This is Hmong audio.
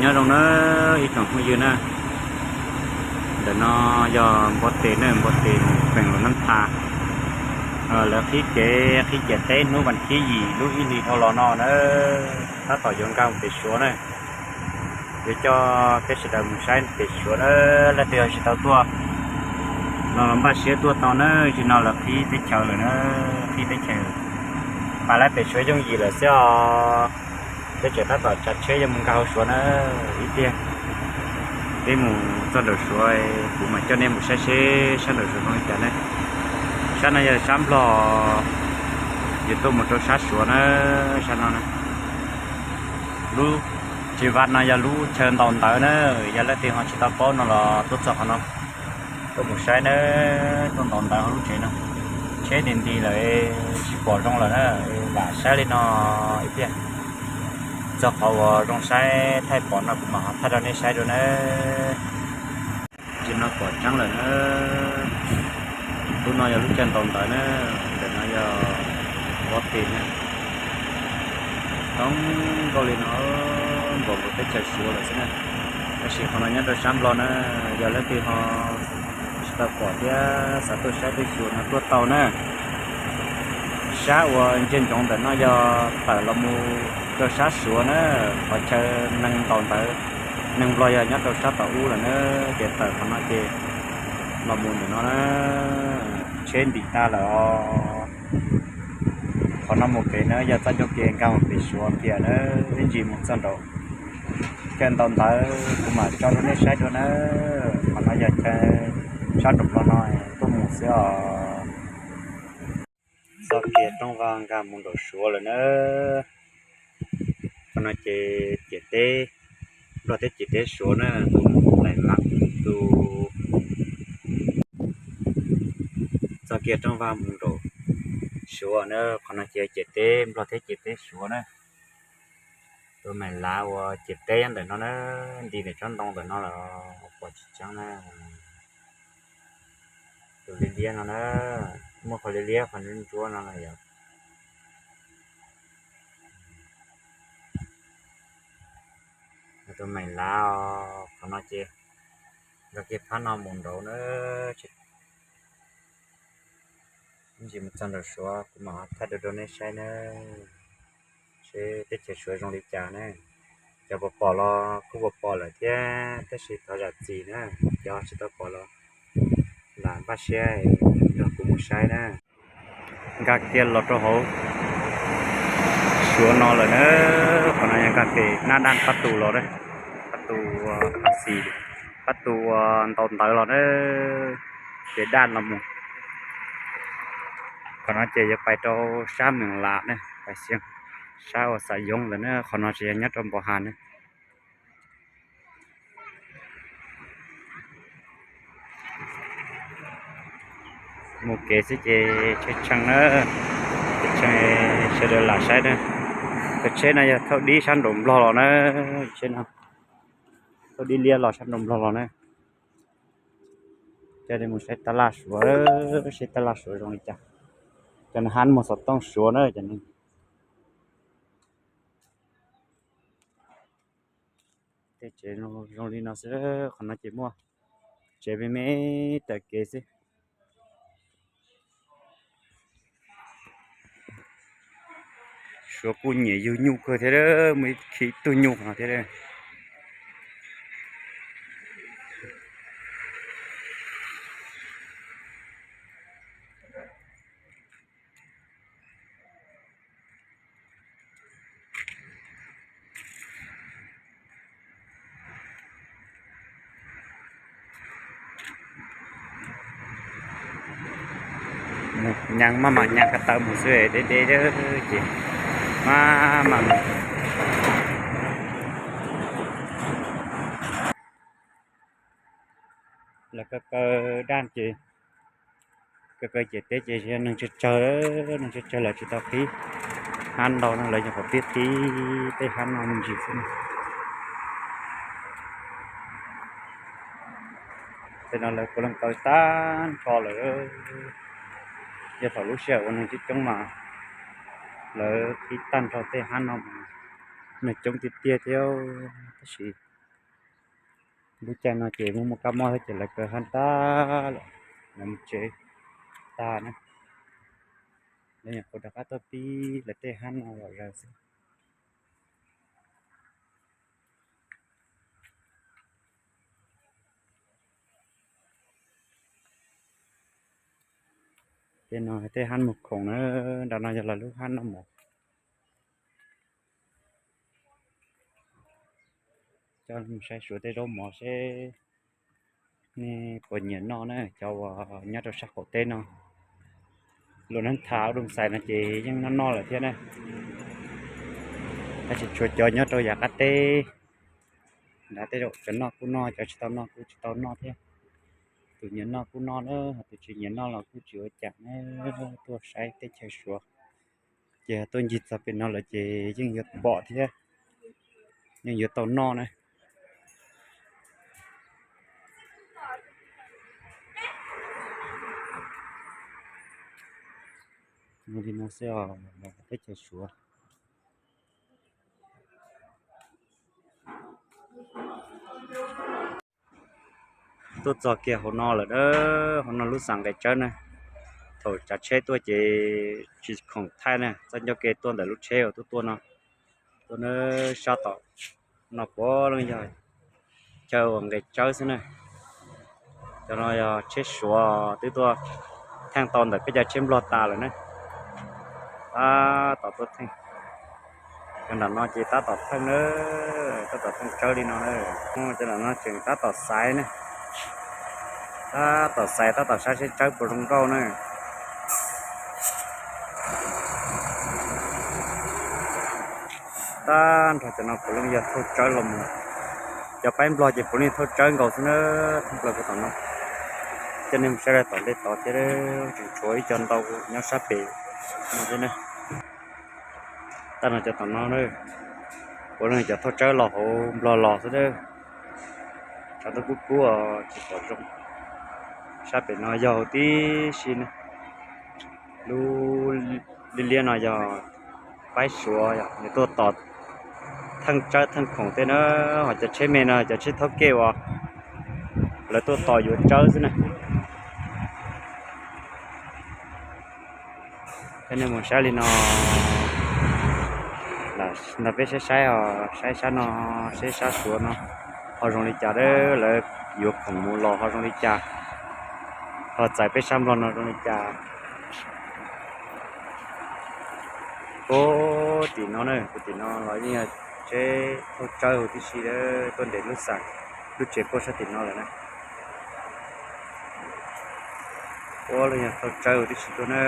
Nyob zoo na ib tsoom phooj ywg na, ntawm no yog npua tes na, npua tes mus peem los nab tha. Lawv qhib kev qhib ciam teb hnub vas thib yim lub ib hlis dhau los no na, tab tom yuav nkag pem Suav na. Yuav coj peb sawv daws mus saib pem Suav na, leej twg ho tsis tau tuaj no los npaj siab tuaj tau na, tam sim no lawv qhib teb chaws lawm na, qhib teb chaws. Mas lawv pem Suav yooj yim lawm xwb os. Peb tseem tab tom tsav tsheb yuav mus nkag hauv Suav na ib pliag. Peb mus txog nraum Suav, kuv mam coj nej mus saib seb sab nraum Suav zoo li cas ne. Sab no yog sab Nplog, yuav tuaj mus rau sab Suav na, sab no na. Lub tsis vaj no yog lub chaw ntaus ntawv na, yog leej twg ho tsis tau paub no los tuaj txog qhov no, tuaj mus saib na, tuaj ntaus ntawv hauv lub tsev no. Tsheb nti nti lawm, tsis pom zoo lawm na, lam saib li no ib pliag. Txog qhov uas zoo saib thaij pom no kuv mam ho thaij rau nej saib dua na. Tsis no pom tseeb lawm na. Lub no yog lub chaw ntaus ntawv na, ntawm no yog npua tes na. Coob nkaus li no, npaum nkaus teb chaws Suav lawm xwb na. Tab sis qhov no nyob rau sab Nplog na, yog leej twg ho tsis tau pom thiab xav tuaj saib tej xyuas no tuaj tau na. Sab uas ntsia ntsoov ntawm no yog tawm los mus rau sab Suav na, qhov chaw neeg ntaus ntawv, neeg Nplog yog nyob rau sab tom ub lawm na, ces tawm qhov no ces los mus ntawm no na, tsheb ntim tag lawm os. Qhov no mus pem na yog txoj cov kev nkag mus pem Suav kiag na, ib ntsis mus txog nraum chaw ntaus ntawv kuv mam tso rau nej saib dua na. Qhov no yog chaw sab nraum Nplog no tuaj mus xwb os. Txoj kev rooj vag nkag mus nraum Suav lawm na. Qhov no ces ciam teb, Nplog thiab ciam teb Suav na, tus Maim Lav tus. Txoj kev rooj vag mus nraum Suav na, qhov no ces ciam teb Nplog thiab ciam teb Suav na. Tus Maim Lav uas ciam teb ntawm no na, nti ntawm tsob ntoo ntawm no los pom tsis tseeb na. Tus liab liab no na, muaj qhov liab liab qhov ntsuab ntsuab no na yom. Tus Maim Lav os, qhov no ces nkag kiag phab no mus nraud na. Ib ntsis mus txog nraum Suav kuv mam thaij dua rau nej saib na, seb teb chaws Suav zoo li cas na. Cov pom pom los kuj pom pom lawm thiab, tab sis thov zam txim na, cov tsis tau pom los lam npaj siab nrog kuv mus saib na. Nkag kiag los rau hauv Suav no lawm na, qhov no yog nkag pem Nab Daj Pab Tus los, Pab Tus, Pab Tus ntaus ntawv los na, pem Daj los mus. Qhov no ces yuav pais rau sab Meem Lam na, pais Xeev, sab uas Xav Yoov lawm na, qhov no ces yog nyob rau Npau Has na. Mus kev xwb ces tshee tshee na, tshee tshee, sawv daws lam saib na. Cov tsheb no yog thauj dib sab nraum Nplog los na, tsheb no thauj dib liab los sab nraum Nplog los na. Coj nej mus saib tab laj Suav, saib tab laj Suav zoo li cas. Cov no hab muag xov tooj Suav na cov no. Tej tsev zoo li no xwb, qhov no ces muaj tsev me me tawm kev xwb. Suav kuj nyiam yug nyuj kawg thiab, muaj ib khi tug nyuj qhov no thiab. Nyas maj mam nyas ko taw mus xwb deb deb ces maj mam mus. Lawv kaw kaw daj ces, kaw kaw ciam teb ces neeg tsawg tsawg, neeg tsawg tsawg lawv tsis tau qhib hab ntau no, lawv nyuam qhuav pib qhib tej hab no me ntsis xwb. Tej no lawv puav leej kaw tag nrho lawm. Yog thaum lub sij hawm ua neeg coob coob mas lawv qhib tag nrho tej hab no mas neeg coob tiag tiag thiab, tab sis Lub caij no ces muaj muaj kab mob thiab ces lawv kaw hab tag lawm, lawv mus tsev tag na. Lawv nyuam qhuav rov qab tuaj pib lawv tej hab no lom zem xwb. Tej no tej hab mus khoom na, nram no yog lawv lub hab noj mov. Coj saib suav tej zaub mov seb nej puas nyiam noj na, cov uas nyob rau sab qaum teb no. Luag neeg thav ua doo xais no ces yeej noj noj lawm thiab na. Tab sis tshuav cov nyob rau yav qab teb nrad tej zaum cov noj kuj noj, cov tsis tau noj kuj tsis tau noj thiab. Tus nyiam noj kuj noj na, ho tus tsis nyiam noj los kuj tsis ua cas na. Tuaj saib teb chaws suav ces tuaj ncig txog pem no lawm ces yeej yuav pom thiab, yeej yuav tau noj na. Li no xwb os, teb chaws suav. Tuaj txog kiag hauv no lawm a, hauv no lub xam nqes tsawb na. Thaum tsav tsheb tuaj ces tsis khoom thaij na, txoj ncauj ke tuaj ntawm lub tsheb uas tuaj tuaj no. Tuaj na, sab tom no puav leej yog chaw uas nqes tsawb xwb na. Cov no yog tsheb suav twb tuaj theej tau ntawm peb cov tsheb nplog tas lawm na. Tab tom tuaj theej. Cov nram no ces tab tom theej na, tab tom theej tsawb li no na. Cov nram no tseem tab tom xaiv na, tab tom xaiv tab tom saib seb tsawb puas zoo nkauj na. Tab nrho cov no puav leej yog thauj tsawb los mus. Cov paib nplog ces puav leej thauj tsawb nkaus xwb na. Thoob plaws puag tom no, coj nej mus saib rau tom ntej tod thiab, tseem tshuav ib co ntau nyob sab pem no thiab na. Tab no cov tom no, puav leej cov thauj tsawb los hauv nplog los xwb na. Tshav ntuj kub kub os tsis pom zoo. Sab pem no yog huv tib si na. Lub liab liab no yog paib suav, yog nws tuaj tos theej tsawb theej khoom tej na. Ho cov tsheb me no cov tsheb thaub kej uas lawv tuaj tos yuav tsawb xwb na. Coj nej mus saib li no, nrog peb saib saib os, saib sab no, saib sab suav no ho zoo li cas, lawv yuav khoom mus los ho zoo li cas, ho txais peb sab nplog no zoo li cas. Puag tim no na, puag tim no los yeej yog tsheb thauj tsawb huv tib si, tuaj nres lub xam, lub tsev puag sab tim no lawm na. Puab leej yog thauj tsawb huv tib si tuaj na.